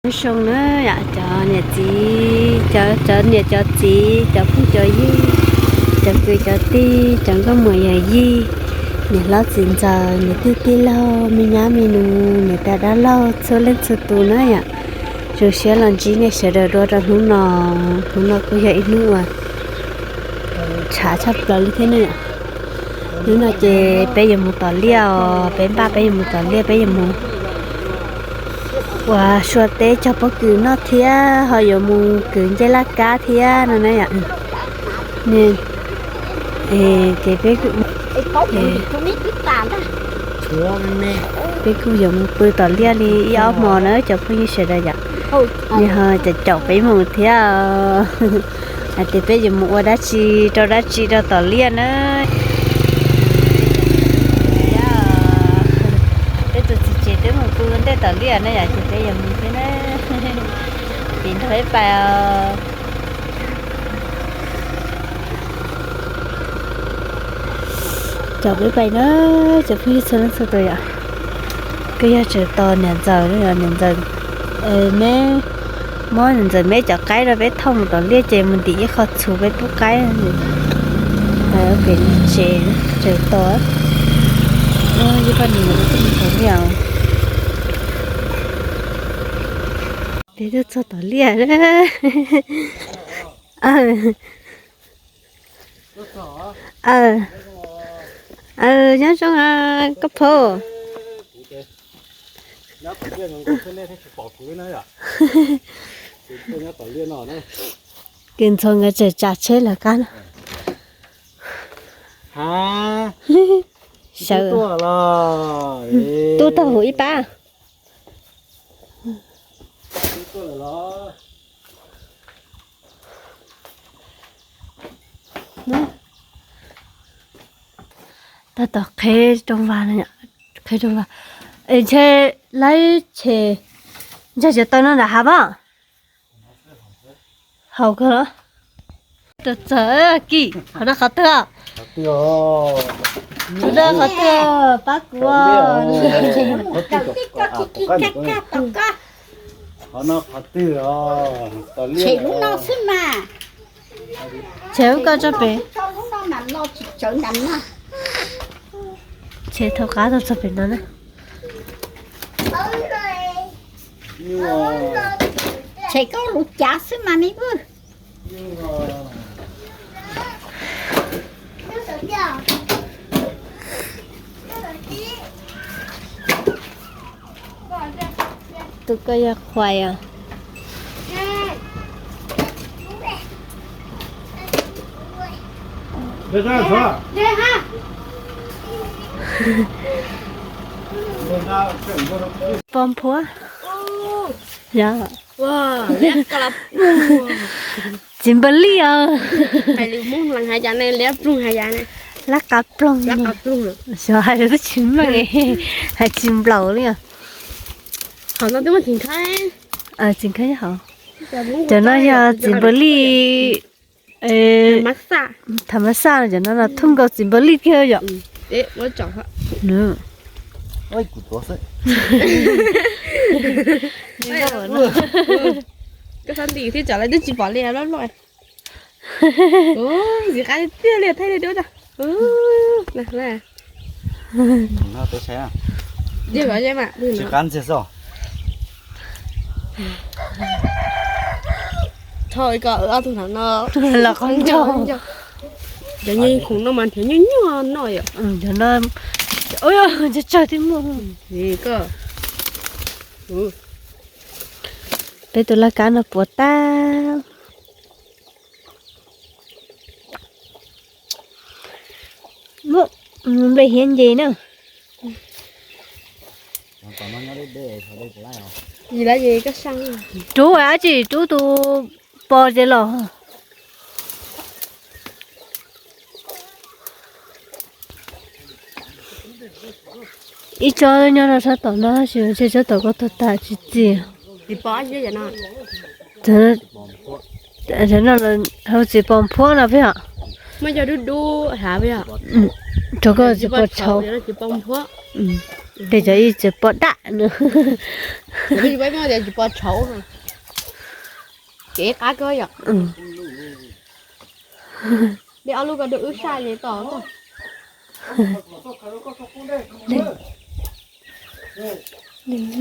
Nyob zoo na yom, cov niam txiv, cov, cov niam cov txiv, cov phooj cov ywg, cov kwv cov tij, cov nkauj muam yawm yij, niam hlob txiv ntxawm, niam tij tij laug, me nyab me nus, niam tais dab laug, txhua leej txhua tus na yom. Zoo siab los ntsib nej sawv daws dua rau hnub no. Hnub no kuj yog ib hnub uas tshav tshaj plaws li thiab na yom. Hnub no ces peb yuav mus tom liaj os, peb npaj peb yuav mus tom liaj, peb yuav mus ua sua teb cog pob kws noj thiab ho yuav mus kwv ncej laj kab thiab no na yom. Ces peb kuj, peb kuj yuav mus pw tom liaj li ib ob hmo na cov phooj ywg sawv daws yom. Yog ho caum caum peb mus thiab hais tias peb yuav mus ua dab tsi rau dab tsi rau tom liaj na. Peb tus txiv tsev twb mus pw ua ntej tom liaj na yom, ces peb yuav mus thiab na. Tim nrog peb pais os. Caum peb pais na, cov phooj ywg txhua leej txhua tus yom. Kuj yog tseem tos niam ntxawm, niam ntxawm, meb, muab niam ntxawm meb cov qaib rau peb thauj mus tom liaj ces mus ntim ib qho txhuv peb pub qaib. Pem tsev tseem tos ib pab niam ntxawm tom liaj. Peb twb txog tom liaj. Nyob zoo koj phaub. Kws ntxhua nkawd tseem tsav tsheb lawv qab na. Sawv, tuaj tau hauv ib pab. Tab tom qheb rooj vag, qheb rooj vag. Es ntshe laib tshem, ntshe cov taw no nram hav pab. Haus kawg los. Txawm txawm Kim, qhov no qhov twg? Qhov no qhov twg? Pab kuv. Qhov no qhov twg? Tshem lub no xwb mas. Tshem lub ko tso pem. Tshem thaum qab tau txog pem no na. Tshem koj lub cav xwb mas me pw. Tus ko yog Khuais os. Pos nphuab. Txiv npawg lij os. Lab qab ploog, xyov hais twb tsis meej, hais tsis nplaum li os. Txiv nkhawb hauv. Cov no yog txiv npawg lij. Tham mas xaj no, cov no thooj nkaus txiv npawg lij kiag yom. Koj xav ntim thiab tsam lawv twb tsis pom li loj loj. Ntxim qab tiag li, thaij li dua. Thaij ib ko ob tug no los qhov ncauj. Cov nyiaj khoom no mas nrhiav nyuaj nyuaj noj yom. Cov no, ua yog tsawg tsawg thiab muaj. Peb tus laj kab no puas tag. Nplej hiab nce na. Rub dab tsi, rub tus pos ces los. Ib tsob nyob rau sab tom no tab sis ntshe tsob tom ko tuag tas tsis txi. Cov no hu txiv pos nphuab no peb hom. Rau koj txiv pos tshauv. Tej cov ib tsis pom daj no. Tsis pom tshauv. Ces qab koj yom. Dej ob lub ko dua wb saj li tos.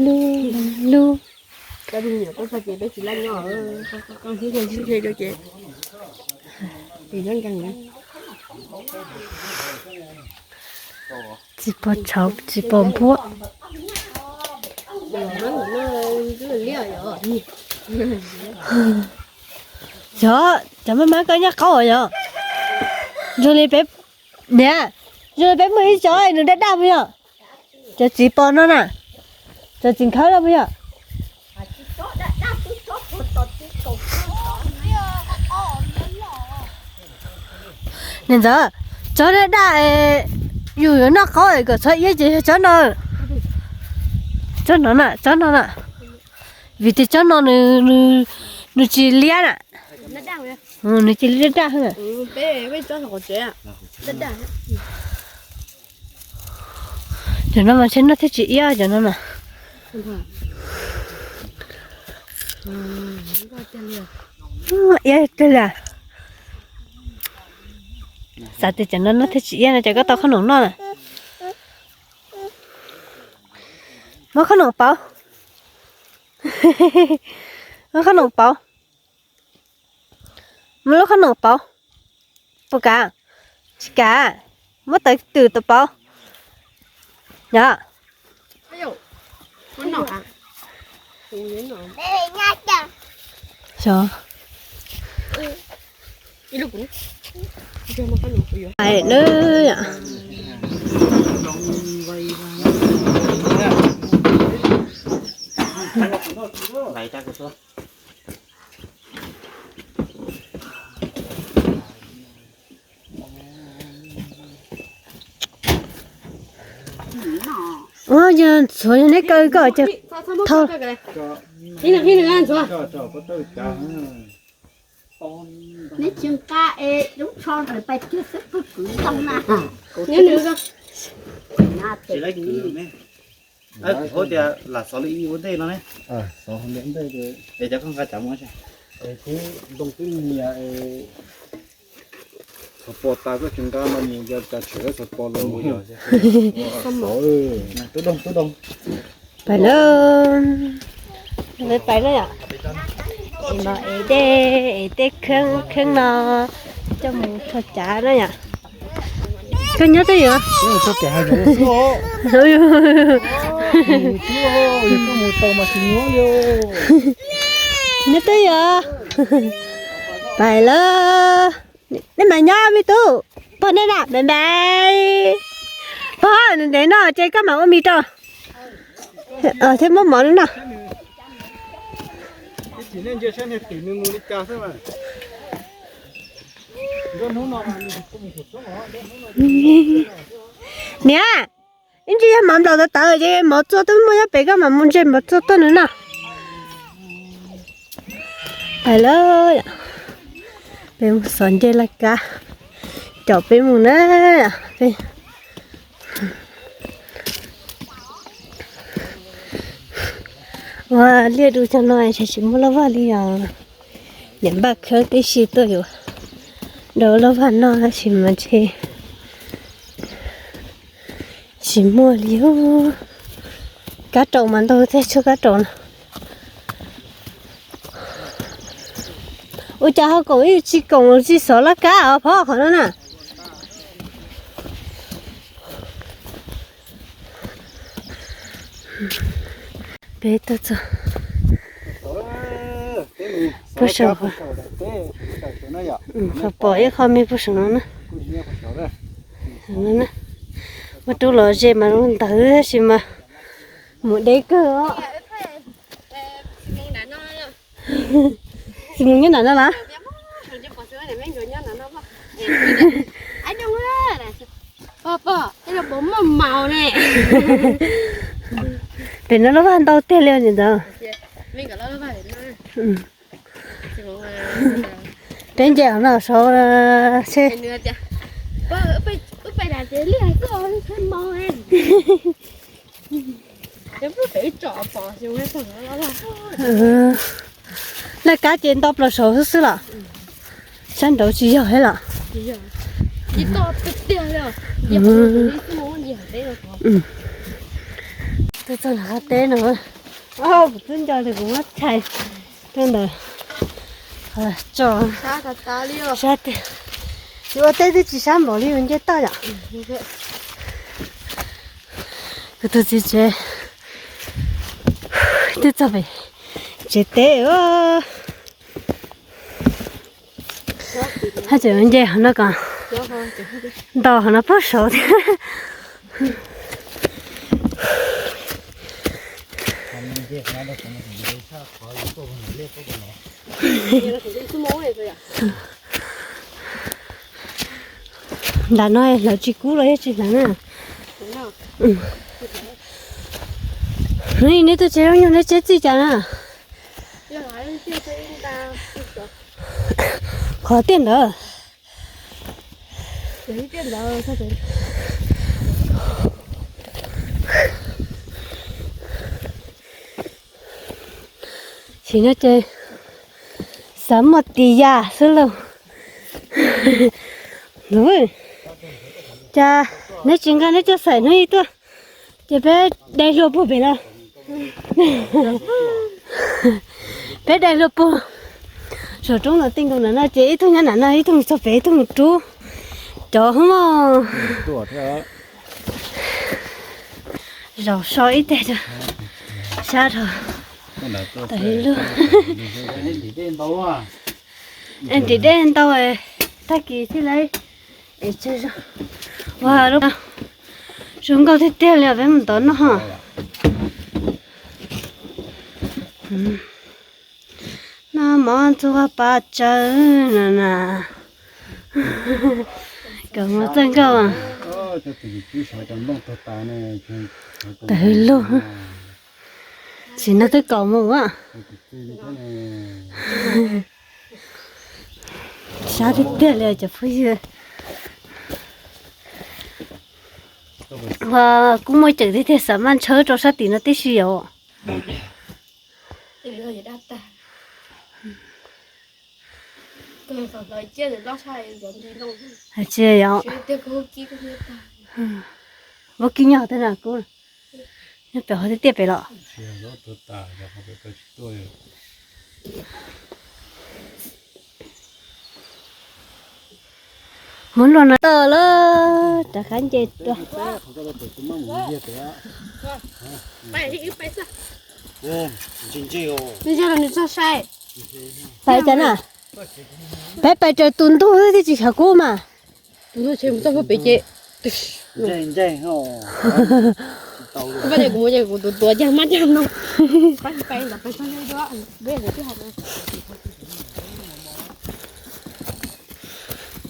Lub, lub. Tsis pom tshauv, tsis pom npua. Yog, cov maj mab koj nyob qaub yog. Zoo li peb, niam, zoo li peb muaj ib cov nws daj daj puas yog? Cov txiv pos no na, cov txiv nkhawb no puas yog? Niam ntxawm, tsob daj daj, yus yuav noj qaub kom txhob iab ces yog tsob no. Tsob no na, tsob no na. Vim tias tsob no nws, nws tsis liab na. Nws cia li daj daj. Cov no mas ntshe noj thiaj tsis iab cov no na. Iab tiag li. Xav tias cov no noj thiaj tsis iab no ces koj tau qhob noom noj na. Muab qhob noom pauv. Muab qhob noom pauv. Muab lub qhob noom pauv. Puas kam? Tsis kam. Muab tawv twm tau pauv. Yog. Xyov. Hais na. Ua yog ntxuav yog neb kaw koj ces thau. Neb tsis nqa es lub tsho ntawd pais kiag xwb pwg kwv ntoo na. Kuv tias lam xov li ib ua ntej no ne. Es cov koj nqa cas mus. Kuv ntoo twb nyias. Xov pos tas koj tsis nqa no mus yog cas tshem lawm xov pos los mus yog. Tub doog tub doog. Pais lawm. Pais na yom. Es no es tej, es tej kheeb kheeb no coj mus rho cav na yom. Koj nyob twj ywm. Nyob twj ywm. Pais lawm. Nej mas nyob me tub. Pog nej na, bye bye. Pog, ntev no ces koj mam ua mis rau thiab muab mov no. Niam, ib ntsis yog mov nplaum tawv tawv ces mov txua tuaj muaj nyob pem, koj mam mus ntse mov txua tuaj nws noj. Pais lawm, peb mus xov nce laj kab caum peb mus na. Ua liaj du cov no es tsis muaj laj vaj li os. Niam npaj khawb tib si tuaj yuav rau laj vaj noj tab sis mas ntshe tsis muaj li. Kab raum mas ntau thiab, tshuav kab raum no. Ua cas ho koom ib tsis koom tsis xov laj kab os, phob qhov no na. Peb tuaj txog puag saum, qhov pom ib qho me puag saum no na. Muaj rub los ze mas zoo ntawd tab sis mas mus deb kawg os. Tsis mus nyob nram no las? Pem no lub vaj ntau tiag li os niam ntxawm. Peb nce no saud seb. Laj kab ces nto plaws saud xwb xwb los? Sab nraud tsis yog thiab los? Tuaj txog nram qab teb no, kuv twb nco li kuv muab tshais rau ntawm tso sab tiag. Yus ua teb twb tsis sab npaum li yus nce toj yom. Kuv tus txiv tsev twb txog pem tsev teb. Haj tseem nce hov no ko, nto hov no pag saud thiab. Nram no lawv tsis kub los yog tsis hlawv na. Neb tuaj tsev zoo nyuag neb tsev txij cas na? Qhov tiaj ntawd. Sim no ces xav muaj tis yas xwb lauj. Cas neb tsis nqa neb coj xaim hnub ib tuaj, ces peb dai hlua puag pem los. Peb dai hlua puag saum roob no, tej nkaus nram no ces ib tug nyob nram no, ib tug mus txog pem, ib tug mus rub. Cov hub mog. Zaum so ib teg sab rau. Tawm lug. Es nrim dej ntau, tag kis thiaj li es tsawg zog. Ua lub zoo nkauj tiag tiag li os, peb mus ntov noj ho. Noj mov ntxuag paj tsawb no na. Kaus mom txawj nkauj. Tawm lug. Sim no twb kaum moos a. Sab tiag tiag li cov phooj ywg. Ua kuj muaj ceem tiag tiag, xav maj ntshawb rau sab tim no tib si yom. Tsis yog, vaub kib nyob tej na, kuv nyob pem hov tiaj tiaj pem los. Muab luaj no toj lawm rov qab nce dua. Pais cas na? Pais cas na? Peb pais raws tus ntug thiaj tsis xyav kub mas. Tus ntug tsheb mus txog pem ces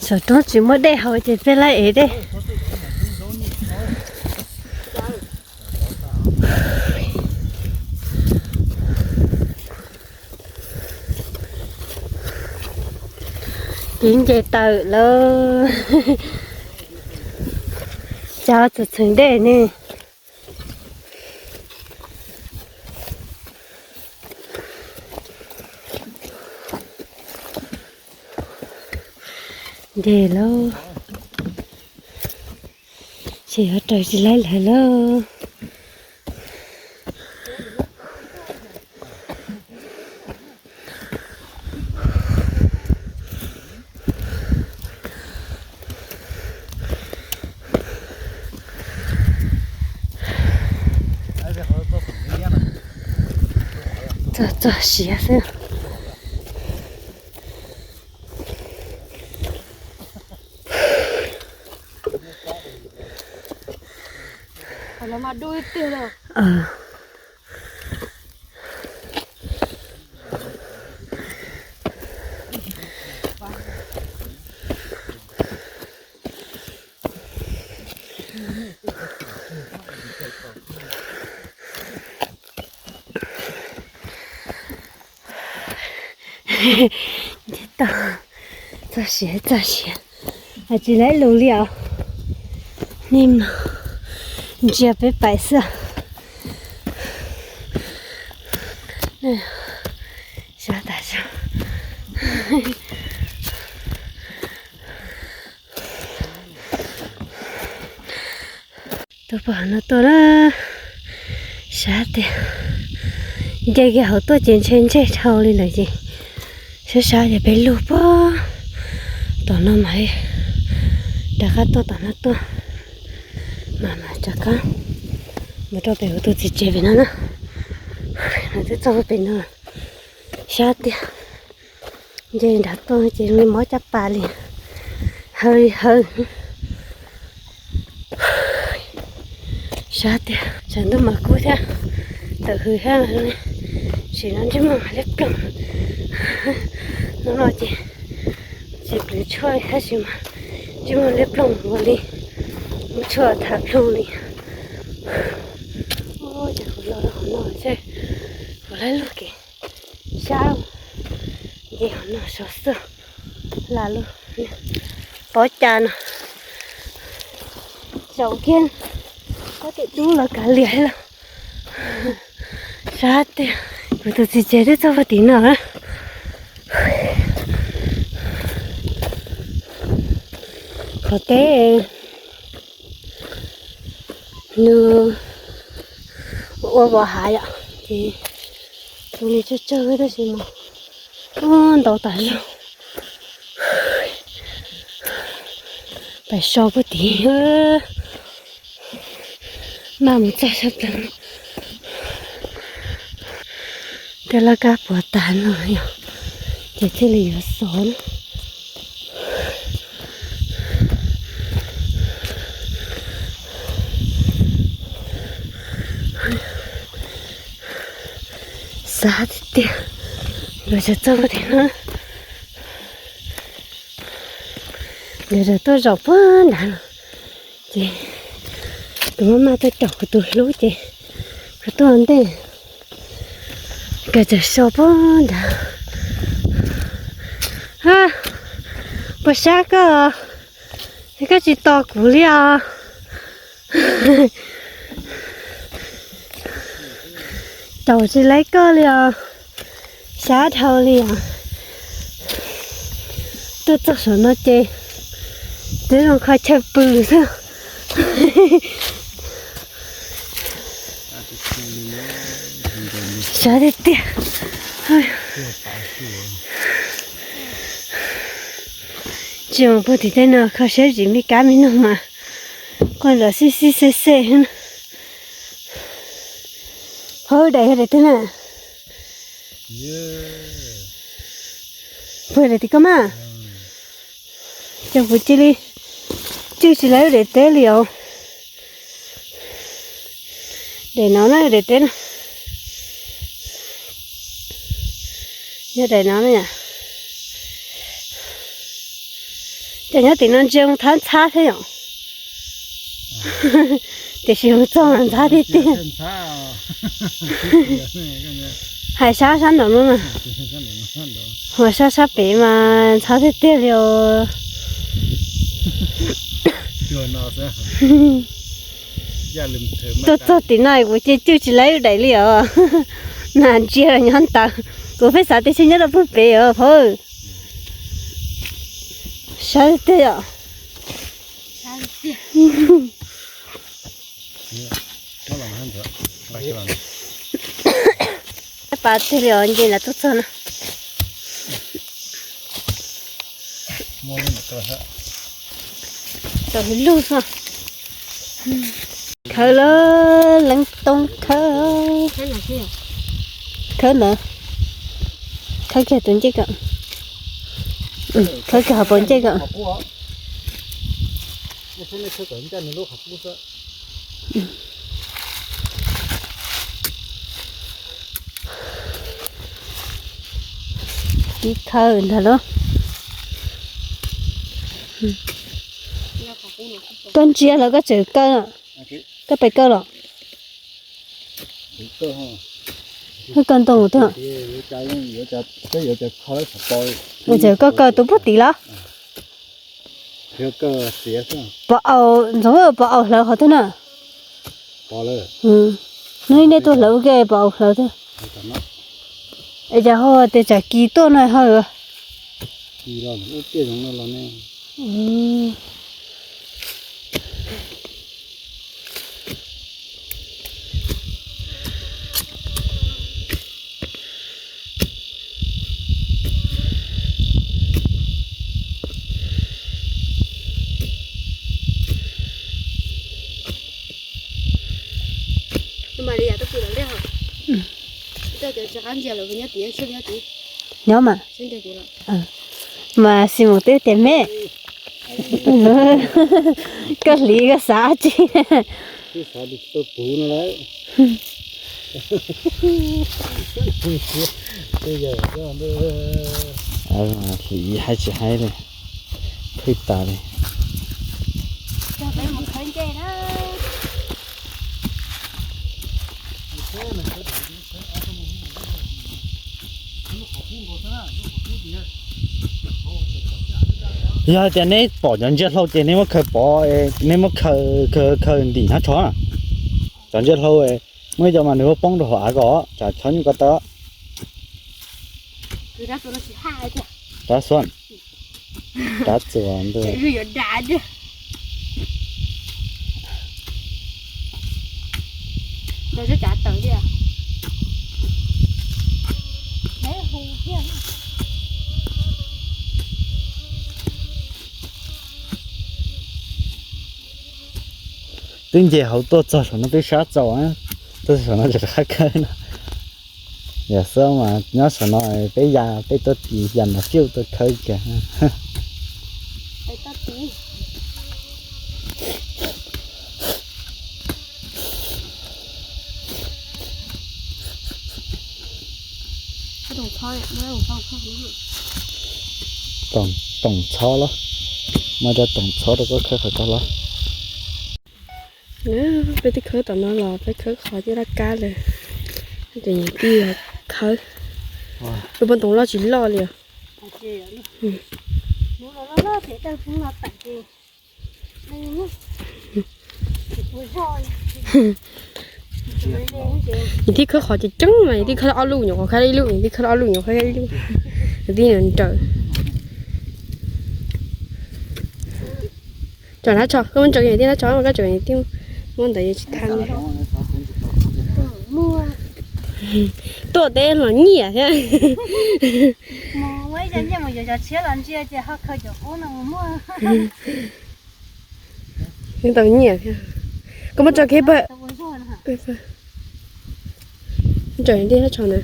saum roob tsis muaj dej haus ces peb lawv ev dej. Kev nce tawm lawm. Cov txheem txheem dej ne. Nce lauj. Ces yuav raws tsis laib lawm lauj. Txog txog siav xwb. Nce toj txog siav txog siav, hais tsis laib lus li os. Nej mas ntsia peb pais xwb. Sab tas zog. Tuaj pom no tuaj na, sab tiag. Nce kiag hauv tuaj ces ntshe ntseg dhau li lawm ces sab sab ces peb lug puag tom no mas li, rov qab tuaj tom no tuaj, mas mas rov qab mus rau pem kuv tus txiv tsev pem no na. Lawv twb txog pem no, sab tiag. Nce nrad tuaj ces zoo li mob caj pas li, hawv li hawv. Sab tiag, tshav ntuj mas kub thiab, tawm hws thiab mas zoo li, sim no ntsej muag liab ploog. Hnub no ces tsis plhws tshuaj tab sis mas ntsej muag liab ploog ua li muab tshuaj tham ploog li. Ces kuv los rau hauv no seb kuv laib lug kev sab, nce hauv no sov xwb, lam lug pov cas no, zaum kiag pob tim dub los kav liam lawm. Sab tiag, kuv tus txiv tsev twb txog puag tim no lawm. Qhov teb nws ua vos hav yom, ces tus li tsawg tsawg tab sis mas ntau tas zog. Pais so puag tid, maj mus txog sab plaws. Tej laj kab puas tas no yom, ces thiaj li yuav xov na. Xav tiag tiag, yuav tsis txog tiag na. Yuav tuaj zaum puag nrad los ces tus maj maj tuaj caum kuv tus hlub ces kuv tuaj ua ntej, kawg tseem so puag nrad. Puas sab koj? Koj tsis tos kuv li os. Caum tsis laib koj li os. Sab dhau li os. Tuaj txog saum no ces twb zoo kho chaw pw xwb. Sab tiag tiag. Tsis mus puag tim tej no kho siab zim me kab me noog mas quaj nrov xij xij xej xej. Hauv daim yog daim twg na? Puag daim tim koj mas. Ces kuv cia li cwj tsis laib daim teb li os. Daim no na, daim teb no. Yog daim no na. Ces nyob tim no ntsia mus thab ntxhab thiab yom. Tiam sis mus txog mas ntxhab tiag tiag. Hais sab sab nraum no na. Hos sab sab pem mas ntxhab tiag tiag li os. Tuaj txog tim no kuv cia cwj tsis laib daim li os. Nas ntsia los nyob ntawd, kuv pheej xav tias nyob rau puag pem os phauj. Sab tiag os. Pas tiag li os, nce nram tuaj txog no. Tau lug xwb. Khawb lawm, leej toob khawb. Khawb ntawd. Khawb kiag tus ncej ko. Khawb kiag hauv paus ncej ko. Tib khawb ntag lauj. Koj ntsia los koj tseem kaw, koj pes kaw los. Koj kaw ntoo twg? Tseem koj kaw tus puag tim los? Pom aus ntxoov, pom aus hlawv qhov twg na? Hnub ib nej tuaj hlawv ua ke pom aus hlawv twg? Es cas ho tias tsam kis tuaj no ho? Kis los ub tiaj zoov no los ne. Nyob mas. Mas xi mus twb tias me, koj hliv koj xav tsi? Hliv haib tsis haib li, phwj tas li. Yog hais tias neb pom cov ntsia hlau ces neb muab khaws pov, neb muab khaws khaws ntim hnab tsho na. Cov ntsia hlau muaj ib co mas nws poob rau hauv av ko, tsam chov nyuj ko taw. Rab xuas, rab txuas ntag. Twb nce hauv tuaj txog saum no twb sab txaus, tuaj txog saum no rov qab khawb no. Yam xwb mas nyob saum no peb ya peb tuaj tis ya nram fiuj tuaj khawb kiag. Toom txhob los, muab rau toom txhob rau koj khawb qhov tag los. Peb twb khawb tom no los peb khawb qhov coj laj kab lawm, ces niam tij khawb. Peb poj ntoo loj tsis loj li os. Niam tij khawb qhov ceev ceev mas niam tij khawb ob lub, nyuam qhuav khawb ib lub, niam tij khawb ob lub, nyuam qhuav khawb ib lub. Niam tij nrawm. Tsom hnab tsho, koj muab ntsaws niam tij hnab tsho, koj tsom niam tij muab ntawd yuav tsis tha li. Tuaj teb los nyiam thiab. Yeej tau nyiam thiab. Koj muab tso kiag pawg. Ntsaws niam tij hnab tsho na.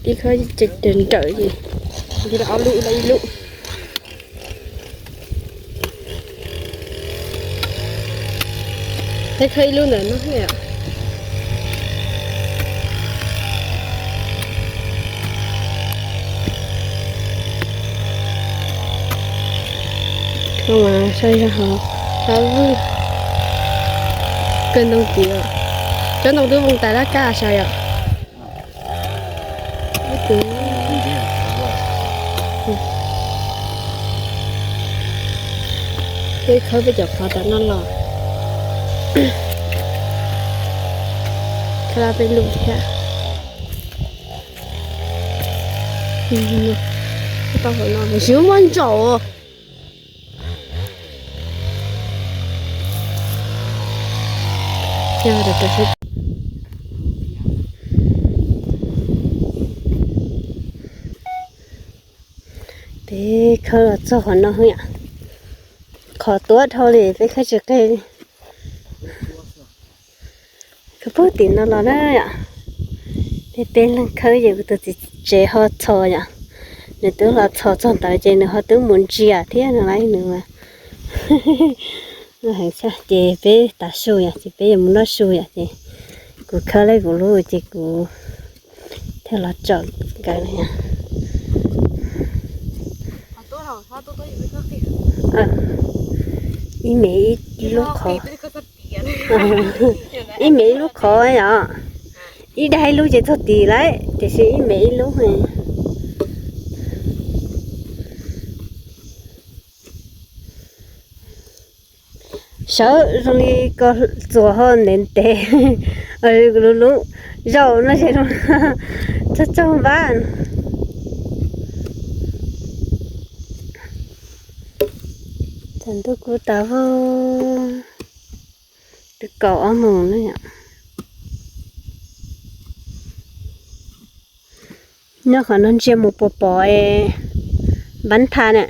Ib khawb nrawm ces, ib lub ob lub, ib lub ib lub. Peb khawb ib lub ntawm no thiab. Saib, sab vwj, kawg ntoo tid, cov ntoo twb voos tas laj kab sav yom. Peb khawb peb cov qhov tom no los, khawb peb lub thiab. Tau hauv no mas tsis muaj ntsaum. Peb khawb los txog qhov no yom, qhov tuab dhau li peb khawb tsis qe li. Khawb puag tim no los na yom. Peb peb leeg khawb ces kuv tus txiv tsev ho txhos yom. Nws twb los txhos txog ntawd ces nws ho twb mus ntsia thiab no lauj nws. Ces peb tav su yom, ces peb yuav mus noj su yom, ces kuv khawb lawm kuv lub ces kuv thiaj los tsom nkawd no yom. Ib me ib lub qhov, ib me ib lub qhov yom. Ib daig ib lub ces txog tid lawm tiam sis ib me ib lub. tsawv zoo li ko, txuas ho ntev ntev, lub lub zaum no ces tsaug tsaug npab. Thaum ntuj kub tas vog, twb kaum ob moos na yom. Nyob qhov no ntsia mus puas pom es npab tha na.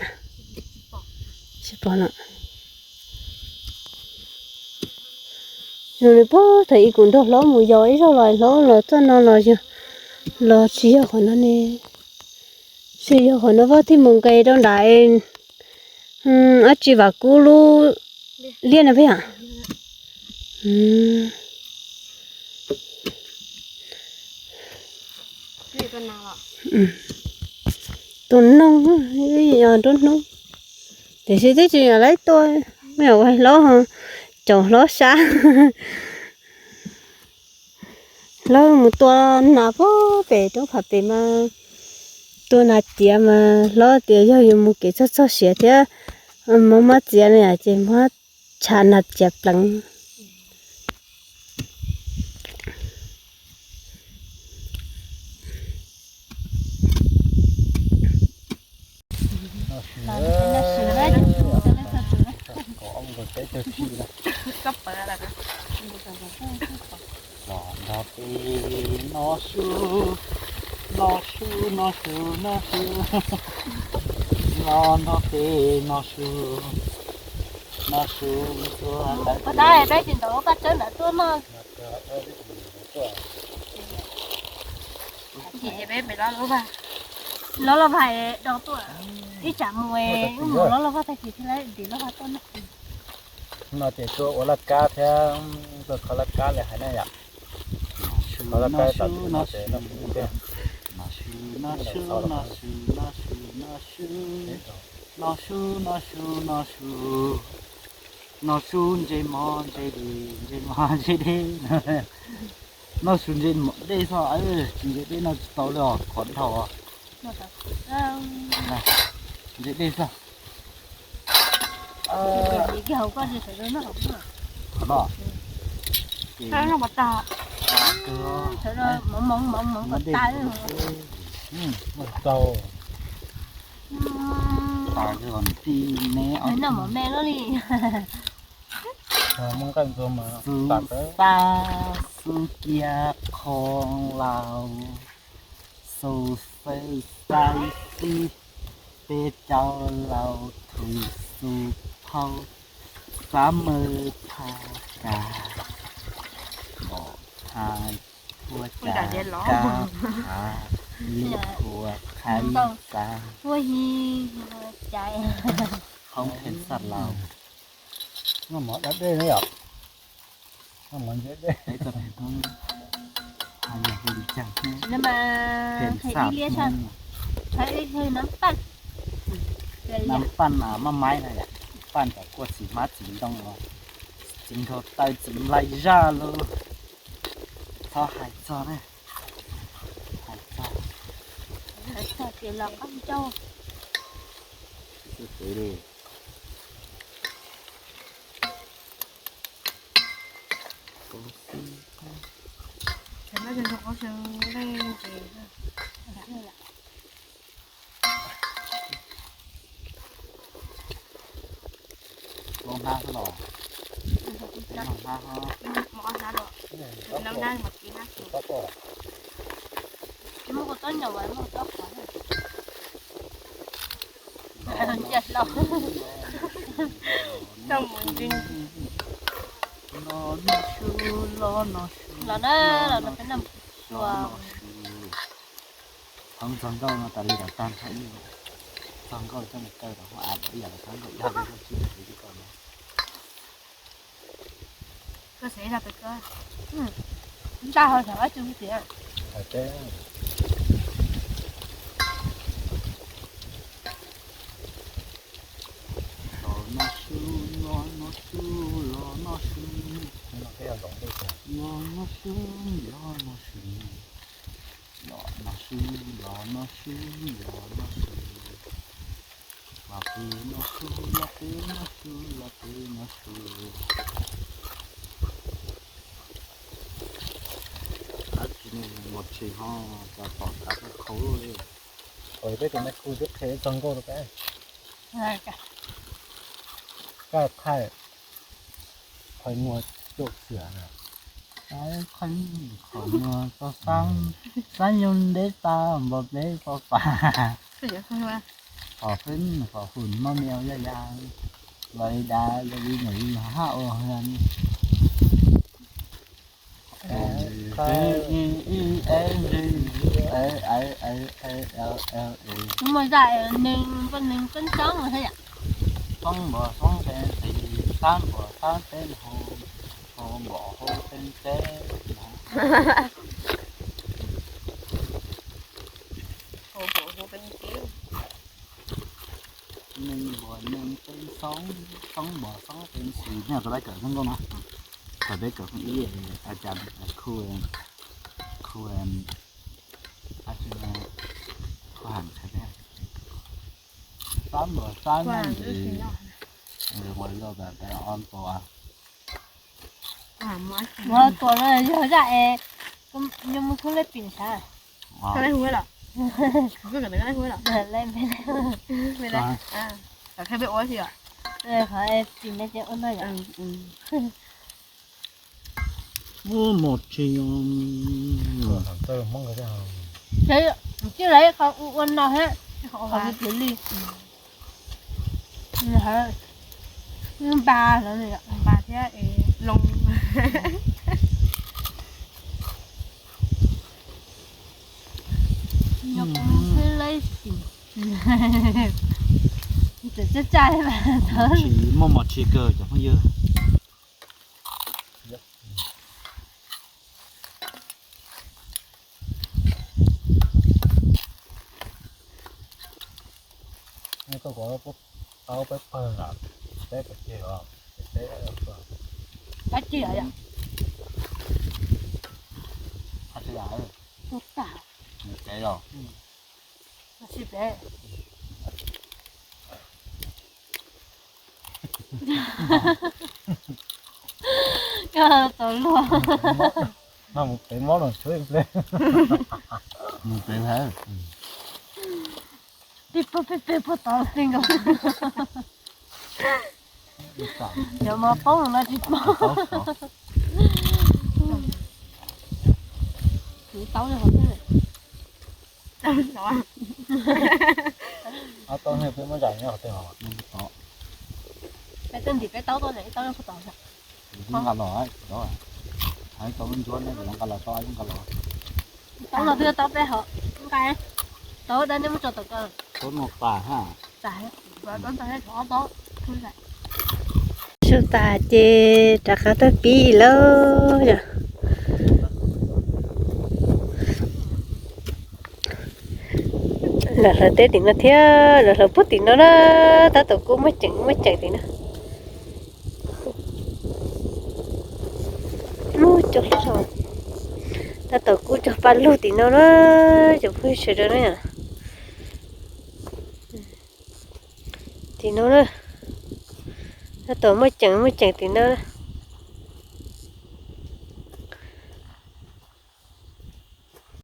Tsis pom lawm. Zoo li puag thaum ub kuv nrog hlob mus yos ib zaug los hlob los txoj no los yog, los tsis yog qhov no ne. Tsis yog qhov no Voj thiaj mus nqes rau nram dab tsi Vam Kub lub liaj no peb yom. Tus noog, nruab hnub, tiam sis twb tsis yog lawv tua, me nyuam ua hlob, caum hlob sab. Hlob mus tua nas puag pem roob phav pem mas, tua nas txiav mas hlob tias yog yuav mus kev txog txog siav thiab, mob mob txiav no ces muab tshav nas txiav pleev. Los nrog peb noj su, noj su, noj su, noj su, los nrog peb noj su, noj su, noj su. Peb tsis ntaus lub paj tsawb ntawd tuaj mog. Peb, peb los loj, loj vaj do tuaj, ib tsam mus mus loj loj vaj tag kis thiab lawm ntim loj vaj tuaj na. No ces tuaj ua laj kab thiab, tuaj kho laj kab li hais na yom. Kho laj kab tas twg no ces noj su, noj su, noj su, noj su, noj su, noj su, noj su, noj su, noj su ntse mov ntse dej, ntse mov ntse dej. Noj su ntse mov dej xwb, tsis ntse dej noj tsis tau li os, qhov dhau. Ntse dej xwb. Qhov no. Tau. Xub xab xub cia qhoo laus, xu xeeb xaib xib, peb cov laus thum xu phau, xab mawj pha kas, mom tha thua cas kab phav, lub khua qhaib xav, hoob pheej xaj laus. Noj mov da dej na yom. Noj mov ntse dej. Pheej xaj. Nab paj maj maib na yom, paj tom kuaj txiv hmab txiv ntoo los, txiv nkaug taw txiv nplai zaj lug. Txhob hais txog na, hais txog, hais txog ces los qab ncauj. Loj hnab xwb los? Loj hnab. Los na, los na peb noj ua. Hoob txog nkauj no tas li los tag nrho ib, txog nkauj coj mus kaw rau hauv av ib yam li txog nkauj ib hab, tsis tau no. Koj xav ib zaj pem koj. Ntaj ho thaum ab tsu tias. Los noj su, los noj su, los noj su, los noj su, los noj su, los noj su, los noj su, los noj su. Los twb noj su, los twb noj su, los twb noj su. Tab sis mus tsis ho, cas pom kav khaus li. Peb tus me khu twb qhia txog nkauj rau peb. Kaj thaij qhov muag cuaj xiam na. Qhov muag toj xab, xab nyoog deb tas npog pleb poj pas. Qhov feb qhov hum mob me yaj yaj, los li dav los li nyuam li haj ua hab. Muaj zaj neeg poj neeg txoob txoob thiab yom. Xoob npos xoob peb xis, xab npos xab peb hau, hau npos hau peb teb. Neeg npos neeg peb xoob, xoob npos xoob peb xis. Nej tau peb kawm zoo nkauj no, tau peb kawm ib a cas khu, khu, khu ham xab npos xab neeg, ua zaj tas on tos. Ua tuam no yog zaj es, yog mus khu lej pim sav. Qhov pim me ces ua no yom. Muaj mos tsis, tij lawv qhov ua no thiab, qhov li, npa, npa thiab loo. Tsis muaj mos tsis kawg cov phooj ywg. Koj ko tau peb pawg, peb pawg ceg os, peb pawg. Qab ceg yom? Qab ceg yom? Tus tas. Nws tsev los. Tab sis peb Koj tau luag. No mus pem mob los tshuav ib pliag. Mus pem hab. Peb pog peb peg puag tod xwb nkaus. Cov mos poob no tsis poob. Kuv tau nyob qhov twg? Ob tau ne, peb muab zais nyob qhov twg os? Peb twb ntim peb taub tuaj, ib taub nyob puag tod. Kuv twb nqa los, hais tau lub ntsuab ne, kuv nqa los tau, nqa los. Taub no twb tau peb hov, nqa taub dab neb muab tso tom ko. Taub no tas ha. Su tas ces rov qab tuaj pib lawm yom. Lawv hlawv teb tim no thiab, lawv hlawv puag tim no na, tab tom kub muaj ceem muaj ceem tim no. Tab tom kub cog paj lug tim no na, cov phooj ywg sawv daws na. Tim no na, tab tom muaj ceem muaj ceem tim no.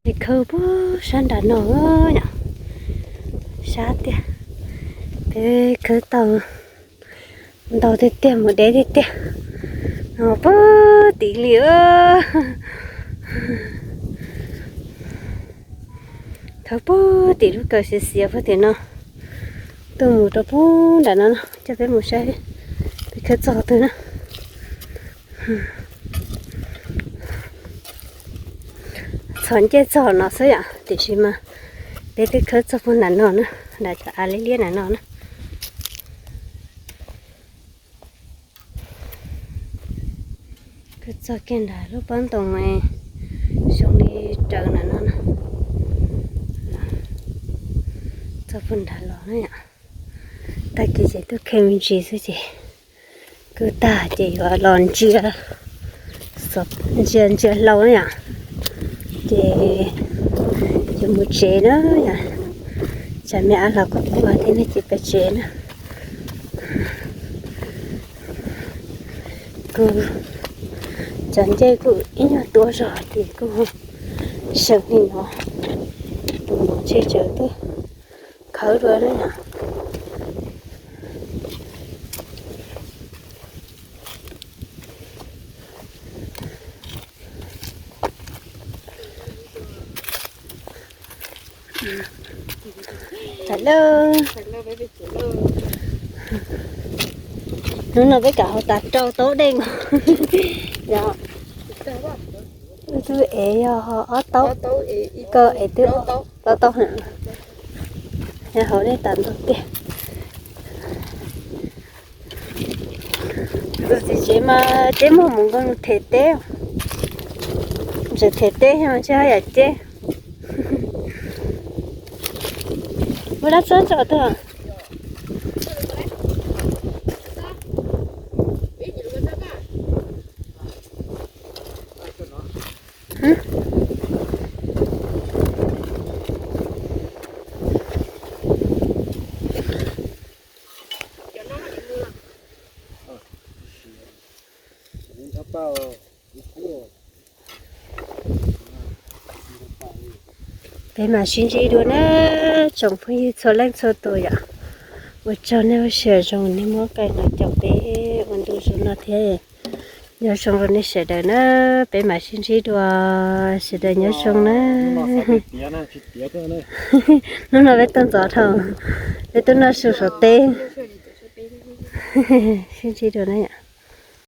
Peb khawb puag sab nram no yom, sab tiag. Peb khawb tau ntau tiag tiag, mus deb tiag tiag. No puag tim li, khawb puag tim lub kawm xiav xiav puag tim no, tuaj mus rau puag nram no no, coj peb mus saib peb khawb txog twg na. Txhom ncej txog no xwb yom, tiam sis mas peb twb khawb txog puag nram no na, nram cov av liab liab nram no na. Khawb txog kiag nram lub pob ntoos xyoo li raws nram no na, txog puag nram los na yom. Tag kis ces tuaj khe me ntsis xwb ces kuj tag ces yuav los ntsia, ntsia ntsia hlau na yom, ces yuav mus tsev na yom. Tsam me ab los kuj tuag thiab ne ces peb tsev na. kuj, cov ncej kuj ib nyuag tuaj zog ces kuj seem li no. Tus mos tsheb tseem twb khawb dua na. Hello. Hnub no peb kam haus tas rau taub dej os. Wb twb ev yog ob taub, koj ev twb plaub taub na. Haus dej tas ntau tiag. Tus txiv tsev mas ceb muag mus nkaus them teb, tseem them teb mas tsis haj yam ceb. Ua dab txog tso twg? Peb mam sib ntsib dua na tsoom phooj ywg txhua leej txhua tus yom. Ua tsaug nej lub sij hawm zoo nej muab caij los caum peb ua ntu zus no thiab. Nyob zoo rau nej sawv daws na, peb mam sib ntsib dua, sawv daws nyob zoo na. Hnub no peb tuaj ntxov dhau, peb tuaj noj su saum teb. Sib ntsib dua na yom.